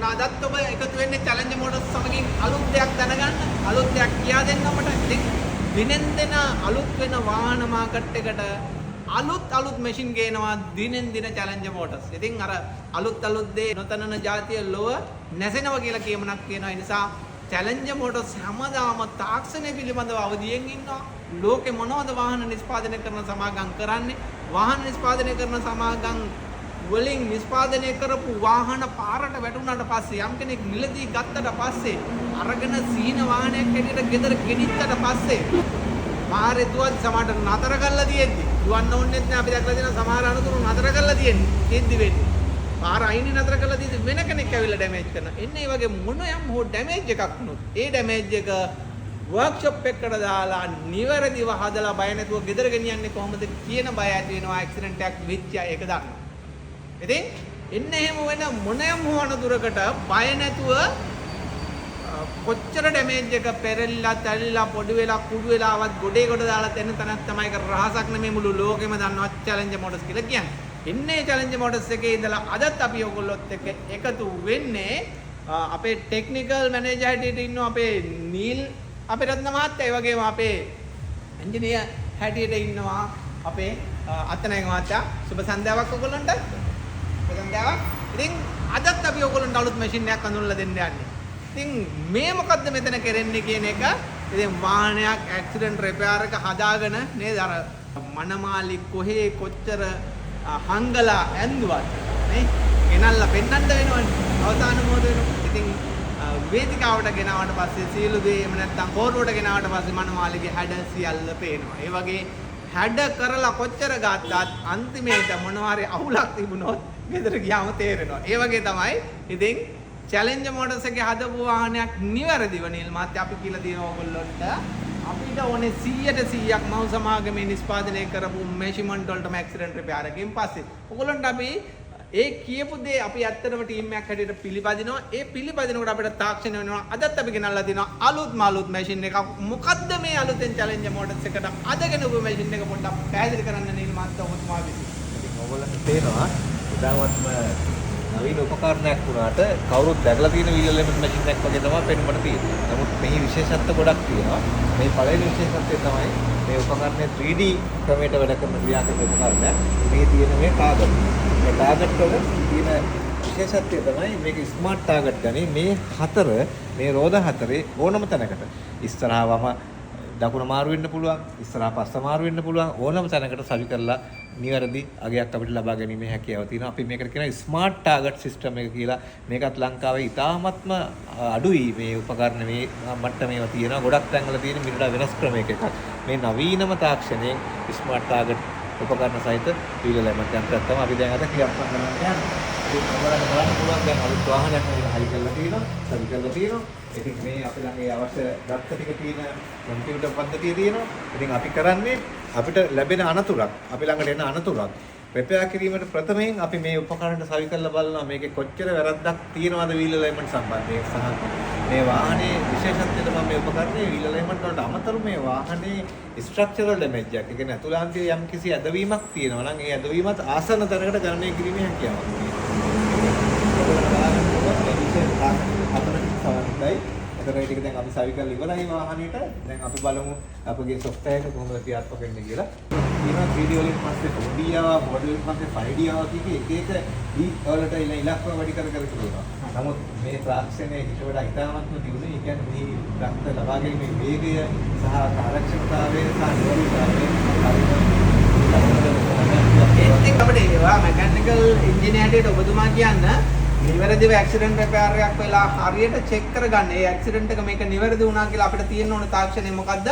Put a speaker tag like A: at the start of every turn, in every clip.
A: ඔන්න අදත් ඔබ එකතු වෙන්නේ චැලෙන්ජර් මෝටර්ස් සමගින් අලුත් දෙයක් දැනගන්න, අලුත් දෙයක් කියා දෙන්න ඔබට. ඉතින් දිනෙන් දින අලුත් වෙන වාහන මාකට් එකට අලුත් අලුත් මැෂින් ගේනවා දිනෙන් දින චැලෙන්ජර් මෝටර්ස්. ඉතින් අර අලුත් අලුත් දේ නොතනන ජාතිය ලොව නැසෙනවා කියලා කියමනක් තියෙනවා. ඒ නිසා චැලෙන්ජර් මෝටර්ස් හැමදාම තාක්ෂණය පිළිබඳව අවදියෙන් ඉන්නවා. ලෝකෙ මොනවද වාහන නිෂ්පාදනය කරන සමාගම් කරන්නේ? වාහන නිෂ්පාදනය කරන සමාගම් වලින් නිෂ්පාදනය කරපු වාහන පාරට වැටුණාට පස්සේ, යම් කෙනෙක් මිලදී ගත්තට පස්සේ, අරගෙන සීන වාහනයක් හැටියට ගෙදර ගෙනිච්චට පස්සේ, පාරේ දුවත් සමහරට නතර කරලා තියෙද්දි, දුවන්න ඕනෙත් නෑ. අපි දැකලා තියෙනවා සමහර අනතුරු නතර කරලා තියෙන්නේ තියෙද්දි වෙන්නේ. පාර අයිනේ නතර කරලා තියෙද්දි වෙන කෙනෙක් ඇවිල්ලා ඩැමේජ් කරනවා. එන්න ඒ වගේ මොන යම් හෝ ඩැමේජ් එකක් වුණොත් ඒ ඩැමේජ් එක වර්ක්ෂොප් එකකට දාලා නිවැරදිව හදලා බය නැතුව ගෙදර ගෙනියන්නේ කොහොමද කියන බය ඇති වෙනවා ඇක්සිඩන්ට් එකක් වෙච්ච අය ඒක දන්නවා. ඉතින් එන්න එහෙම වෙන මොන යම් හෝ අනතුරකට බය නැතුව කොච්චර ඩැමේජ් එක පෙරලිලා, තැලිලා, පොඩි වෙලා, කුඩු වෙලාවත් ගොඩේ ගොඩ දාලා එන තැනක් තමයි. ඒක රහසක් නෙමෙයි, මුළු ලෝකෙම දන්නවා චැලෙන්ජර් මොටර්ස් කියලා කියන්නේ. එන්නේ චැලෙන්ජර් මොටර්ස් එකේ ඉඳලා අදත් අපි ඔයගොල්ලොත් එක්ක එකතු වෙන්නේ අපේ ටෙක්නිකල් මැනේජර් හැටියට ඉන්නවා අපේ නීල් අපේ රත්න මහත්තයා. ඒ වගේම අපේ එන්ජිනියර් හැටියට ඉන්නවා අපේ අත්තනායක මහත්තයා. සුබ සන්ධ්‍යාවක් ඔයගොල්ලන්ට. සුබ සන්ධ්‍යාවක්. ඉතින් අදත් අපි ඔයගොල්ලන්ට අලුත් මැෂින් එකක් අඳුනලා දෙන්න යන්නේ. ඉතින් මේ මොකද්ද මෙතන කෙරෙන්නේ කියන එක, ඉතින් වාහනයක් ඇක්සිඩන්ට් රිපෙයාර් එක හදාගෙන නේද, අර මනමාලි කොහේ කොච්චර හංගලා ඇන්දුවත් නේ ගෙනල්ලා පෙන්නන්න වෙනවනේ අවසාන මොහොත වෙනකොට. ඉතින් වේදිකාවට ගෙනාවට පස්සේ සියලු දේ, එහෙම නැත්නම් කෝරුවට ගෙනාවට පස්සේ මනමාලිගේ හැඩ සියල්ල පේනවා. ඒ වගේ හැඩ කරලා කොච්චර ගත්තත් අන්තිමේට මොනවා හරි අවුලක් තිබුණොත් ගෙදර ගියාම තේරෙනවා. ඒ වගේ තමයි ඉතින් චැලෙන්ජර් මොටර්ස් එකේ හදපු වාහනයක් නිවැරදිව නිල් මහත්තයා අපි කියලා තියෙනවා ඔයගොල්ලන්ට අපිට ඕනේ 100ට 100ක් මව් සමාගමේ නිෂ්පාදනය කරපු මෙෂර්මන්ට් වලටම ඇක්සිඩන්ට් රිපෙයාර් එකකින් පස්සේ ඔයගොල්ලන්ට අපි ඒ කියපු දේ අපි ඇත්තටම ටීම් එකක් හැටියට පිළිපදිනවා. ඒ පිළිපදිනකොට අපිට තාක්ෂණ වෙනවා. අදත් අපි ගෙනල්ලා තිනවා අලුත්ම අලුත් මැෂින් එකක්. මොකද්ද මේ අලුතෙන් චැලෙන්ජර් මොටර්ස් එකට අද ගෙනපු මැෂින් එක පොඩ්ඩක් පැහැදිලි කරන්න නිල් මහත්තයා ඔබතුමා විසින්.
B: ඉතින් ඔයගොල්ලන්ට පේනවා ඉතාමත්ම නවීන උපකරණයක් වුණාට කවුරුත් දැකලා තියෙන වීල් ඇලයින්මන්ට් මැෂින් එකක් වගේ තමයි පෙනුමට තියෙන්නේ. නමුත් මෙහි විශේෂත්ව ගොඩක් තියෙනවා. මේ පළවෙනි විශේෂත්වය තමයි මේ උපකරණය 3D ක්‍රමයට වැඩ කරන ක්‍රියා කරන උපකරණයක්. මේ තියෙන මේ ටාගට්. මේ ටාගට් වල තියෙන විශේෂත්වය තමයි මේක ස්මාර්ට් ටාගට් ගන්නේ. මේ හතර, මේ රෝද හතරේ ඕනම තැනකට ඉස්සරහා වම දකුණ මාරු වෙන්න පුළුවන්, ඉස්සරහා පස්ස මාරු වෙන්න පුළුවන්, ඕනම තැනකට සවි කරලා නිවැරදි අගයක් අපිට ලබා ගැනීමේ හැකියාව තියෙනවා. අපි මේකට කියනවා ස්මාර්ට් ටාගට් සිස්ටම් එක කියලා. මේකත් ලංකාවේ ඉතාමත්ම අඩුයි මේ උපකරණ මේ මට්ටමේව තියෙනවා. ගොඩක් තැන්වල තියෙන මීට වඩා වෙනස් ක්‍රමයක එකක්. මේ නවීනම තාක්ෂණයෙන් ස්මාර්ට් ටාගට් උපකරණ සහිත වීල් ඇලයින්මන්ට් යන්ත්‍රයක් තමයි අපි දැන් අද ක්‍රියාත්මක කරන්න යන්නේ. ඉතින් ඔයාලට බලන්න පුළුවන් දැන් අලුත් වාහනයක් මේක හරි කරලා තියෙනවා, සවි කරලා තියෙනවා. ඉතින් මේ අපි ළඟ ඒ අවශ්‍ය දත්ත ටික තියෙන කම්පියුටර් පද්ධතිය තියෙනවා. ඉතින් අපි කරන්නේ අපිට ලැබෙන අනතුරක්, අපි ළඟට එන අනතුරක් රිපෙයාර් කිරීමට ප්‍රථමයෙන් අපි මේ උපකරණයට සවි කරලා බලනවා මේකේ කොච්චර වැරද්දක් තියෙනවද වීල් ඇලයින්මන්ට් සම්බන්ධයෙන් සහ මේ වාහනේ විශේෂත්වය තමයි මේ උපකරණයේ වීල් ඇලයින්මන්ට් වලට අමතරව මේ වාහනේ ස්ට්‍රක්චරල් ඩැමේජ් එකක්. ඒ කියන්නේ ඇතුළාන්තයේ යම් කිසි ඇදවීමක් තියෙනවා නම් ඒ ඇදවීමත් ආසන්න තැනකට ගණනය කිරීමේ හැකියාවක් තියෙනවා. ඔයගොල්ලෝ බලන්න පුළුවන් මේ විශේෂ හතරකින් සමන්විතයි. එතකොට ඒ ටික දැන් අපි සවි කරලා ඉවරයි වාහනේට. දැන් අපි බලමු අපගේ සොෆ්ට්වෙයාර් එක කොහොමද ක්‍රියාත්මක වෙන්නේ කියලා. තියෙනවා 3D වලින් පස්සේ 4D ආවා, 4D වලින් පස්සේ 5D ආවා කිය එක එක D වලට ඉලක්කම වැඩි කර කර කියනවා. නමුත් මේ තාක්ෂණය ඊට වඩා ඉතාමත්ම දියුණුයි. ඒ කියන්නේ මේ දත්ත ලබා ගැනීමේ වේගය සහ කාර්යක්ෂමතාවය සහ නිවැරදිතාවය හරිම
A: ඒත් එක්ක අපිට ඒවා මැකැනිකල් ඉංජිනේර් හැටියට ඔබතුමා කියන්න, නිවැරදිව ඇක්සිඩන්ට් රිපෙයාර් එකක් වෙලා හරියට චෙක් කරගන්න ඒ ඇක්සිඩන්ට් එක මේක නිවැරදි වුණා කියලා අපිට තියෙන්න ඕන තාක්ෂණය මොකද්ද?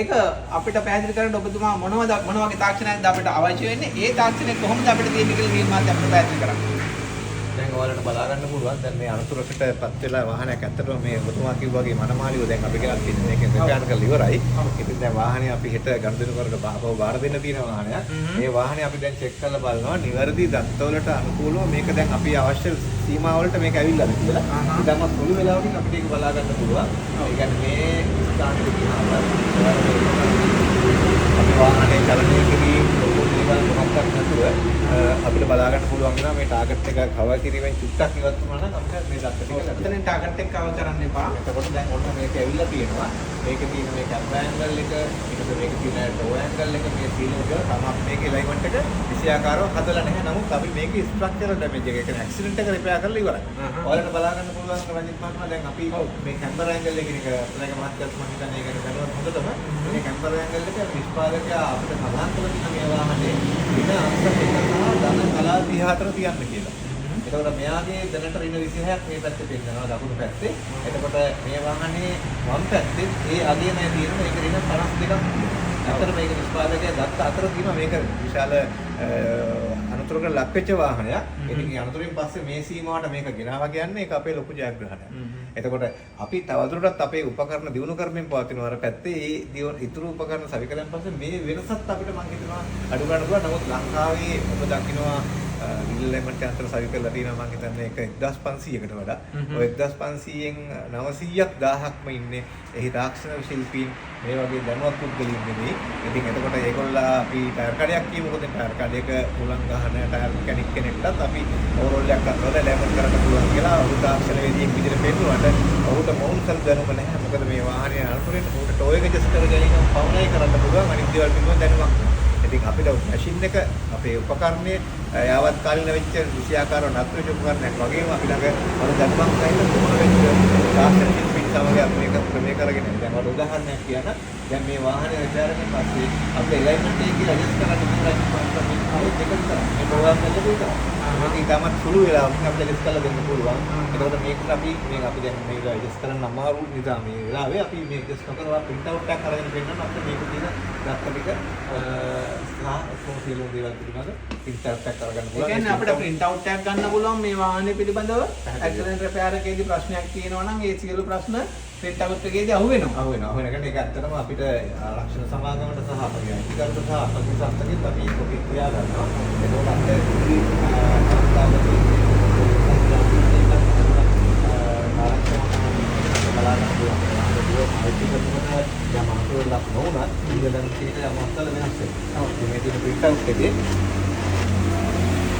A: ඒක අපිට පැහැදිලි කරන්න ඔබතුමා මොනවද, මොන වගේ තාක්ෂණයක්ද අපිට අවශ්‍ය වෙන්නේ? ඒ තාක්ෂණය කොහොමද අපිට තියෙන්නේ කියලා මේ මාත් අපිට පැහැදිලි කරන්න.
B: දැන් ඔයාලට බලා ගන්න පුළුවන් දැන් මේ අනතුරකට පත් වෙලා වාහනයක් ඇත්තටම මේ ඔබතුමා කිව්වා වගේ මනමාලිව දැන් අපි ගෙනත් තියෙන මේකෙන් රිපෙයාර් කරලා ඉවරයි. ඉතින් දැන් වාහනේ අපි හෙට ගනුදෙනු කරලා ආපහු බාර දෙන්න තියෙන වාහනයක්. මේ වාහනේ අපි දැන් චෙක් කරලා බලනවා නිවැරදි දත්තවලට අනුකූලව මේක දැන් අපි අවශ්‍ය සීමා වලට මේක ඇවිල්ලාද කියලා. ඉතින් සුළු වෙලාවකින් අපිට ඒක බලා ගන්න පුළුවන්. ඒ කියන්නේ මේ ස්ථානෙට ගියාම ඔයාලා මේ අපි වාහනේ චලනය කිරීම ලොකු දේවල් මොකක්වත් නැතුව අපිට අපිට බලා ගන්න පුළුවන් වෙනවා මේ ටාගට් එක කවර් කිරීමෙන් චුට්ටක් ඉවත් වුණා නම් අපිට මේ දත්ත ටික ලැබෙනවා.
A: එතනින් ටාගට් එක කවර් කරන්න එපා.
B: එතකොට දැන් ඔන්න මේක ඇවිල්ලා තියෙනවා. මේකේ තියෙන මේ කැම්බර් ඇන්ගල් එක, ඊට පස්සේ මේකේ තියෙන ටෝ ඇන්ගල් එක, මේ සියලුම දේවල් තම අපි මේකේ ඇලයින්මන්ට් එක විෂයාකාරව හදලා නැහැ. නමුත් අපි මේකේ ස්ට්‍රක්චරල් ඩැමේජ් එක, ඒ කියන්නේ ඇක්සිඩන්ට් එක රිපෙයාර් කරලා ඉවරයි. ඔයාලට බලා ගන්න පුළුවන් රජිත් මහත්මයා, දැන් අපි මේ කැම්බර් ඇන්ගල් එක කියන එක රජිත් මහත්මයාත් මම හිතන්නේ ඒක ගැන දැනුවත් හොඳටම. මේ කැම්බර් ඇන්ගල් එක නිෂ්පාදකයා අපිට සඳහන් කරලා තියෙන මේ වාහනේ දින අංක 1 සහ ධන කලා 34 තියන්න කියලා. එතකොට මෙයාගේ දැනට ඍණ 26ක් මේ පැත්තේ පෙන්නනවා දකුණු පැත්තේ. එතකොට මේ වාහනේ වම් පැත්තේ ඒ අගයමයි තියෙනවා. ඒක ඍණ 52ක් තියෙනවා. ඇත්තට මේක නිෂ්පාදකයා දත්ත අතර තියෙනවා. මේක විශාල අනතුරකට ලක් වෙච්ච වාහනයක්. ඉතින් ඒ අනතුරින් පස්සේ මේ සීමාවට මේක ගෙනාවා කියන්නේ ඒක අපේ ලොකු ජයග්‍රහණයක්. එතකොට අපි තවදුරටත් අපේ උපකරණ දියුණු කරමින් පවතිනවා. අර පැත්තේ ඒ ඉතුරු උපකරණ සවි කළාන් පස්සේ මේ වෙනසත් අපිට මං හිතනවා අඩු ගන්න පුළුවන්. නමුත් ලංකාවේ ඔබ දකිනවා වීල් ඇලයින්මන්ට් යන්ත්‍ර සවි කරලා තියෙනවා. මං හිතන්නේ ඒක 1500කට වඩා. ඔය 1500න් 900ක් 1000ක්ම ඉන්නේ එහි තාක්ෂණ ශිල්පීන්, මේ වගේ දැනුවත් පුද්ගලයින් නෙමෙයි. ඉතින් එතකොට ඒගොල්ලෝ අපි ටයර් කඩයක් කියමුකෝ. දැන් ටයර් කඩයක හුලං ගහන ටයර් මෙකැනික් කෙනෙක්ටත් අපි ඕවරෝල් එකක් කරලා ඇලයින්මන්ට් කරන්න පුළුවන් කියලා ඔහු තාක්ෂණවේදියෙක් විදිහට පෙන්නුවාට ඔහුට මොවුන් දැනුම නැහැ. මොකද මේ වාහනේ අනතුරෙන් ඔහුට ටෝ එක ඇඩ්ජස්ට් කර ගැනීම පමණයි කරන්න පුළුවන්. අනිත් දේවල් පිළිබඳ දැනුමක් නැහැ. ඉතින් අපිට මැෂින් එක, අපේ උපකරණය යාවත් කාලින වෙච්ච විෂයාකාරව නතර වෙච්ච උපකරණයක් වගේම අපි ළඟ අර දැනුමක් සහිත පුහුණු වෙච්ච තාක්ෂණ ශිල්පීන් සමග අපි මේක ක්‍රමයේ කරගෙන යනවා. දැන් ඔයාලට උදාහරණයක් කියන්න. දැන් මේ වාහනේ රිපෙයාර් එකෙන් පස්සේ අපිට ඇලයින්මන්ට් එක කියලා ඇඩ්ජස්ට් කරන්න පුළුවන් මේ කවුරුත් එක විතරයි. මේ ප්‍රෝග්‍රෑම් එක විතරයි. මේක ඉතාමත් සුළු වෙලාවකින් අපිට ඇඩ්ජස්ට් කරලා දෙන්න පුළුවන්. එතකොට මේකට අපි මේක අපි දැන් මේ වෙලාව ඇඩ්ජස්ට් කරන්න අමාරු නිසා මේ වෙලාවේ අපි මේ ඇඩ්ජස්ට් නොකර ප්‍රින්ට් අවුට් එකක් අරගෙන පෙන්නන්න අපිට මේක තියෙන දත්ත ටික සහ ඔක්කොම සියලුම දේවල් පිළිබඳ ප්‍රින්ට් අවුට් එකක් අරගන්න
A: ඒ
B: පුළුවන්.
A: කියන්නේ අපිට ප්‍රින්ට් අවුට් එකක් ගන්න පුළුවන් මේ වාහනේ පිළිබඳව. ඇක්සිඩන්ට් රිපෙයාර් එකේදී ප්‍රශ්නයක් තියෙනවා නම් ඒ සියලු ප්‍රශ්න ප්‍රින්ට් අවුට් එකේදී අහුවෙනවා.
B: අහුවෙනවා. අහුවෙන කියන්නේ ඒක ඇත්තටම අපිට ආරක්ෂණ සමාගමට සහ අපගේ අයිතිකරුට සහ අපගේ සංස්ථකෙත් අපි කොපි තියා ගන්නවා. එතකොට අපිට ඉදිරි අවස්ථාවලදී ආරක්ෂණ බලා ගන්න පුළුවන්. අයිති කරනකොට යම් අනතුරක් ලක් නොවුනත් ඊළඟ තියෙන යම් අවස්ථාවල වෙනස් වෙනවා. ඉතින් මේ තියෙන ප්‍රින්ට් අවුට් එකේ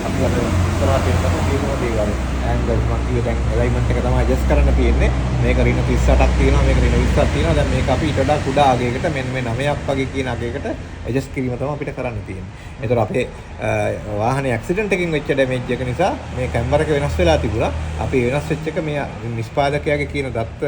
B: අපි අර ඉස්සරහට එනකොට සියලුම දේවල් ඇන්ගල් මං කිව්වේ දැන් ඇලයින්මන්ට් එක තමයි ඇඩ්ජස්ට් කරන්න තියෙන්නේ. මේක ඍණ 38ක් තියෙනවා, මේක ඍණ 20ක් තියෙනවා. දැන් මේක අපි ඊට වඩා කුඩා අගයකට මෙන්න මේ 9ක් වගේ කියන අගයකට ඇඩ්ජස්ට් කිරීම තමයි අපිට කරන්න තියෙන්නේ. ඒතර අපේ වාහනේ ඇක්සිඩන්ට් එකකින් වෙච්ච ඩැමේජ් එක නිසා මේ කැමරා එක වෙනස් වෙලා තිබුණා. අපි වෙනස් වෙච්ච එක මේ නිෂ්පාදකයාගේ කියන දත්ත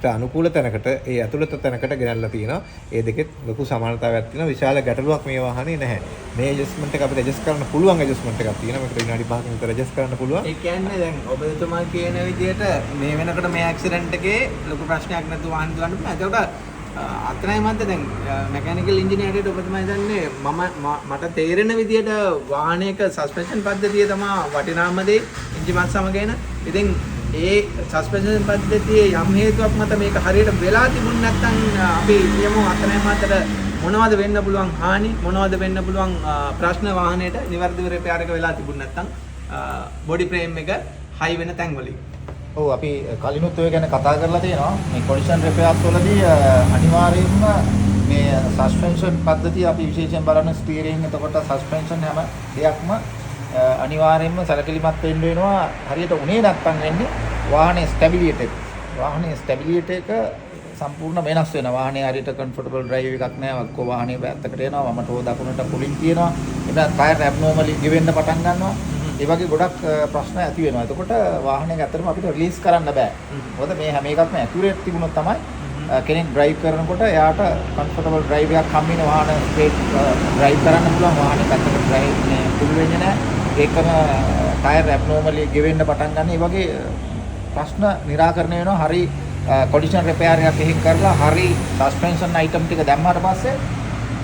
B: අනුකූල තැනකට, ඒ ඇතුළත තැනකට ගෙනල්ලා තියෙනවා. ඒ දෙකෙත් ලොකු සමානතාවයක් තියෙනවා. විශාල ගැටලුවක් මේ වාහනේ නැහැ. මේ ඇඩ්ජස්ට්මන්ට් එක අපිට ඇඩ්ජස්ට් කරන්න පුළුවන් ඇඩ්ජස්ට්මන්ට් එකක් තියෙනවා. මේකට විනාඩි 5කින් විතර ඇඩ්ජස්ට් කරන්න පුළුවන්.
A: ඒ කියන්නේ දැන් ඔබතුමා කියන විදිහට මේ වෙනකොට මේ ඇක්සිඩන්ට් එකේ ලොකු ප්‍රශ්නයක් නැතුව වාහන දුවන්න පුළුවන්. එතකොට අතනයි මන්ද දැන් මෙකැනිකල් ඉංජිනේර් හැටියට ඔබතුමා හිතන්නේ මම මට තේරෙන විදිහට වාහනයක සස්පෙන්ෂන් පද්ධතිය තමයි වටිනාම දේ එන්ජිමත් සමග එන. ඉතින් ඒ සස්පෙන්ෂන් පද්ධතියේ යම් හේතුවක් මත මේක හරියට වෙලා තිබුණ නැත්නම් අපි කියමු අතනයි මන්දට මොනවද වෙන්න පුළුවන් හානි, මොනවද වෙන්න පුළුවන් ප්‍රශ්න වාහනේට නිවැරදිව රිපෙයාර් එක වෙලා තිබුණ නැත්නම් බොඩි ෆ්‍රේම් එක හයි වෙන තැන් වලින්.
C: ඔව්, අපි කලිනුත් ඔය ගැන කතා කරලා තියෙනවා. මේ කොලිෂන් රිපෙයාර්ස් වලදී අනිවාර්යයෙන්ම මේ සස්පෙන්ෂන් පද්ධතිය අපි විශේෂයෙන් බලන ස්ටියරින්, එතකොට සස්පෙන්ෂන් හැම දෙයක්ම අනිවාර්යයෙන්ම සැලකිලිමත් වෙන්න වෙනවා. හරියට උනේ නැත්නම් වෙන්නේ වාහනේ ස්ටැබිලිටි එක. වාහනේ ස්ටැබිලිටි එක සම්පූර්ණ වෙනස් වෙනවා. වාහනේ හරියට කම්ෆර්ටබල් ඩ්‍රයිව් එකක් නෑ. ඔක්කොම වාහනේ පැත්තකට යනවා, වමට හෝ දකුණට පුලින් තියෙනවා. එතන ටයර් ඇබ්නෝමලි ගෙවෙන්න පටන් ගන්නවා. ඒ වගේ ගොඩක් ප්‍රශ්න ඇති වෙනවා. එතකොට වාහනයක ඇත්තටම අපිට රිලීස් කරන්න බෑ. මොකද මේ හැම එකක්ම ඇකියුරේට් තිබුණොත් තමයි කෙනෙක් ඩ්‍රයිව් කරනකොට එයාට කම්ෆර්ටබල් ඩ්‍රයිව් එකක් හම්බ වෙන වාහන ස්ට්‍රේට් ඩ්‍රයිව් කරන්න පුළුවන්. වාහනේ පැත්තකට ඩ්‍රයිව් මේ පුල් වෙන්නේ නෑ. ඒකම ටයර් ඇබ්නෝමලි ගෙවෙන්න පටන් ගන්න. ඒ වගේ ප්‍රශ්න නිරාකරණය වෙනවා. හරි කොලිෂන් රිපෙයාර් එකක් එහෙන් කරලා හරි සස්පෙන්ෂන් අයිටම් ටික දැම්මාට පස්සේ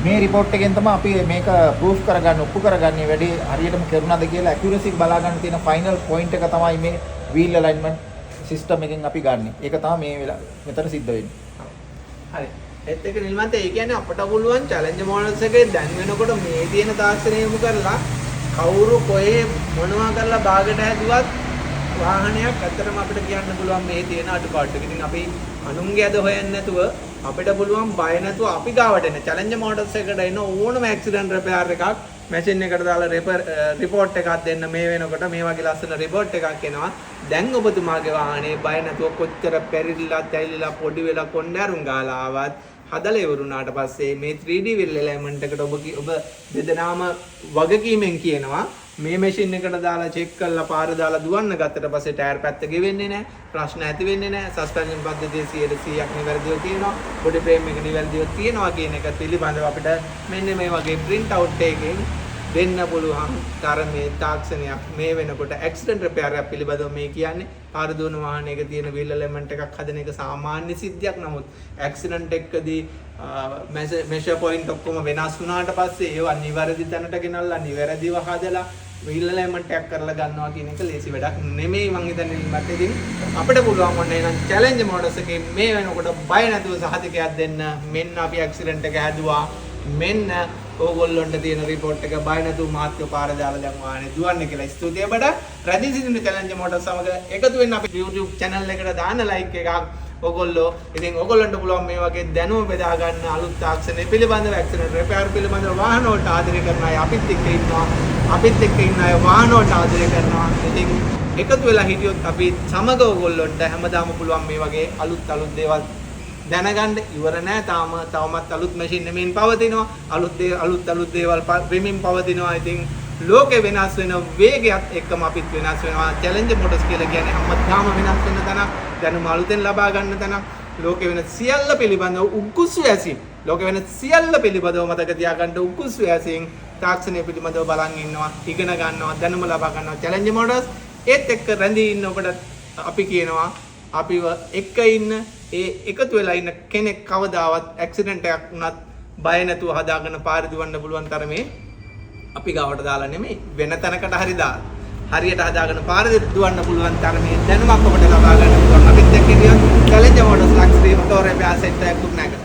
C: මේ රිපෝට් එකෙන් තමයි අපි මේක ප්‍රූෆ් කරගන්න, ඔප්පු කරගන්නේ වැඩේ හරියටම කෙරුණාද කියලා ඇකියුරසි එක බලා ගන්න තියෙන ෆයිනල් පොයින්ට් එක තමයි මේ වීල් ඇලයින්මන්ට් සිස්ටම් එකෙන් අපි ගන්නෙ. ඒක තමයි මේ වෙලාව මෙතන සිද්ධ වෙන්නේ.
A: හරි. ඒත් එක නිල්මන්ත, ඒ කියන්නේ අපට පුළුවන් චැලෙන්ජ් මොඩල්ස් එකේ දැන් වෙනකොට මේ තියෙන තාක්ෂණය යොමු කරලා කවුරු කොහේ මොනවා කරලා බාගට හැදුවත් වාහනයක් ඇත්තටම අපිට කියන්න පුළුවන් මේ තියෙන අඩුපාඩු. ඉතින් අපි අනුන්ගේ අද හොයන්නේ නැතුව අපිට පුළුවන් බය නැතුව අපි ගාවට එන චැලෙන්ජ් මොඩල්ස් එකට එන ඕනම ඇක්සිඩන්ට් රිපෙයාර් එකක් මැෂින් එකට දාලා රිපෝට් එකක් දෙන්න. මේ වෙනකොට මේ වගේ ලස්සන රිපෝට් එකක් එනවා. දැන් ඔබතුමාගේ වාහනේ බය නැතුව කොච්චර පෙරිලිලා, තැලිලා, පොඩි වෙලා, කොණ්ඩැරුම් ගාලා ආවත් හදලා ඉවර වුණාට පස්සේ මේ 3D wheel alignment එකට ඔබ දෙදෙනාම වගකීමෙන් කියනවා, මේ මැෂින් එකට දාලා චෙක් කරලා පාර දාලා දුවන්න ගත්තට පස්සේ ටයර් පැත්ත ගෙවෙන්නේ නැහැ, ප්‍රශ්න ඇති වෙන්නේ නැහැ, සස්පෙන්ෂන් පද්ධතිය 100%ක් නිවැරදිව තියෙනවා, බොඩි ෆ්‍රේම් එක නිවැරදිව තියෙනවා කියන එක පිළිබඳව අපිට මෙන්න මේ වගේ ප්‍රින්ට් අවුට් එකකින් දෙන්න පුළුවන් තරමේ තාක්ෂණයක් මේ වෙනකොට. ඇක්සිඩන්ට් රිපෙයාර් එකක් පිළිබඳව මේ කියන්නේ. පාර දුවන වාහනයක තියෙන වීල් ඇලයින්මන්ට් එකක් හදන එක සාමාන්‍ය සිද්ධියක්. නමුත් ඇක්සිඩන්ට් එකකදී මෙෂර් පොයින්ට් ඔක්කොම වෙනස් වුණාට පස්සේ ඒවා නිවැරදි තැනට ගෙනල්ලා, නිවැරදිව හදලා, වීල් ඇලයින්මන්ට් එකක් කරලා ගන්නවා කියන එක ලේසි වැඩක් නෙමෙයි මං හිතන්නේ මට. ඉතින් අපිට පුළුවන් ඔන්න එහෙනම් චැලෙන්ජ් මොඩස් එකේ මේ වෙනකොට බය නැතුව සහතිකයක් දෙන්න, මෙන්න අපි ඇක්සිඩන්ට් එක හැදුවා, මෙන්න ඕගොල්ලොන්ට තියෙන රිපෝට් එක, බය නැතුව මහත්යෝ පාර දාලා දැන් වාහනේ දුවන්න කියලා. ස්තුතියි ඔබට. රැඳී සිටින චැලෙන්ජ් මොටර්ස් සමග එකතු වෙන්න. අපේ YouTube channel එකට දාන්න ලයික් එකක් ඔයගොල්ලෝ. ඉතින් ඔයගොල්ලන්ට පුළුවන් මේ වගේ දැනුම බෙදා ගන්න අලුත් තාක්ෂණය පිළිබඳව, ඇක්සිඩන්ට් රිපෙයාර් පිළිබඳව. වාහන වලට ආදරය කරන අය අපිත් එක්ක ඉන්නවා. අපිත් එක්ක ඉන්න අය වාහන වලට ආදරය කරනවා. ඉතින් එකතු වෙලා හිටියොත් අපි සමග ඔයගොල්ලන්ට හැමදාම පුළුවන් මේ වගේ අලුත් අලුත් දේවල් දැනගන්න. ඉවර නෑ තාම. තවමත් අලුත් මැෂින් එමින් පවතිනවා, අලුත් දේ අලුත් අලුත් දේවල් වෙමින් පවතිනවා. ඉතින් ලෝකෙ වෙනස් වෙන වේගයත් එක්කම අපිත් වෙනස් වෙනවා. චැලෙන්ජ් මොටර්ස් කියලා කියන්නේ හැමදාම වෙනස් වෙන තැනක්, දැනුම අලුතෙන් ලබා ගන්න තැනක්. ලෝකෙ වෙන සියල්ල පිළිබඳව උග්ගුස්සු ඇසින්, ලෝකෙ වෙන සියල්ල පිළිබඳව මතක තියාගන්න උග්ගුස්සු ඇසින් තාක්ෂණය පිළිබඳව බලන් ඉන්නවා, ඉගෙන ගන්නවා, දැනුම ලබා ගන්නවා චැලෙන්ජ් මොටර්ස්. ඒත් එක්ක රැඳී ඉන්න ඔබට අපි කියනවා, අපිව එක්ක ඉන්න, ඒ එකතු වෙලා ඉන්න කෙනෙක් කවදාවත් ඇක්සිඩන්ට් එකක් වුණත් බය නැතුව හදාගෙන පාර දුවන්න පුළුවන් තරමේ, අපි ගාවට දාලා නෙමෙයි, වෙන තැනකට හරි දාලා හරියට හදාගෙන පාර දුවන්න පුළුවන් තරමේ දැනුමක් ඔබට ලබා ගන්න පුළුවන් අපිත් එක්ක හිටියොත්. Challenger motors, luxury auto repair centre, Kurunegala.